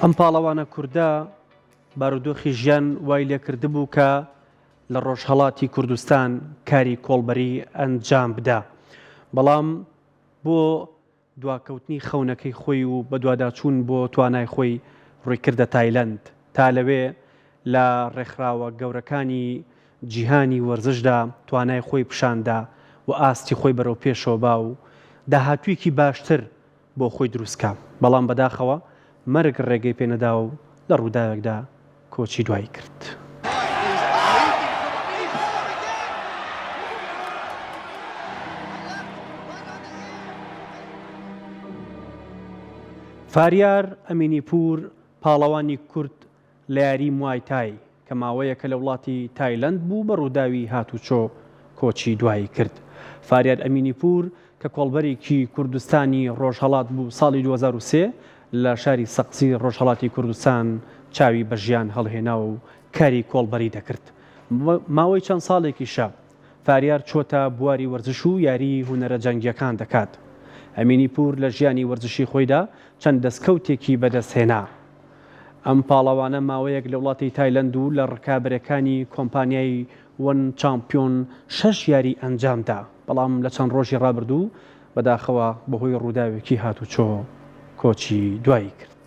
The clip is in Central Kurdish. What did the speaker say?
ئەم پاڵەوانە کوردە بارودۆخی ژیان وای لێکردبوو کە لە ڕۆژهەڵاتی کوردستان کاری کۆڵبەری ئەنجام بدا بەڵام بۆ دواکەوتنی خەونەکەی خۆی و بەدواداچوون بۆ توانای خۆی ڕوویکردە تایلەند تا لەوێ لە ڕێکخراوە گەورەکانی جیهانی وەرزشدا توانای خۆی پیشاندا و ئاستی خۆی بەرەو پێشەوە با و داهاتوویەکی باشتر بۆ خۆی دروست کا، بەڵام بەداخەوە مەرگ ڕێگەی پێ نەدا و لە ڕووداوێکدا کۆچی دوایی کرد. فاریار ئەمینیپوور پاڵەوانی کورد لە یاری موای تای کە ماوەیەکە لە وڵاتی تایلەند بوو بە ڕووداوی هاتوچۆ کۆچی دوایی کرد. فاریار ئەمینیپوور کە کۆڵبەرێکی کوردستانی ڕۆژهەڵات بوو ساڵی 2003 لە شاری سەقزی ڕۆژهەڵاتی کوردستان چاوی بە ژیان هەڵهێنا و کاری کۆڵبەری دەکرد. ماوەی چەند ساڵێکیشە فاریار چۆتە بواری وەرزش و یاریی هونەرە جەنگییەکان دەکات. ئەمینیپوور لە ژیانی وەرزشی خۆیدا چەند دەستکەوتێکی بەدەستهێنا. ئەم پاڵەوانە ماوەیەک لە وڵاتی تایلەند و لە ڕکابەرەکانی کۆمپانیای وەن چامپیۆن شەش یاری ئەنجامدا، بەڵام لە چەند ڕۆژی ڕابردوو بەداخەوە بەهۆی ڕووداوێکی هاتوچۆ کۆچی دوایی کرد.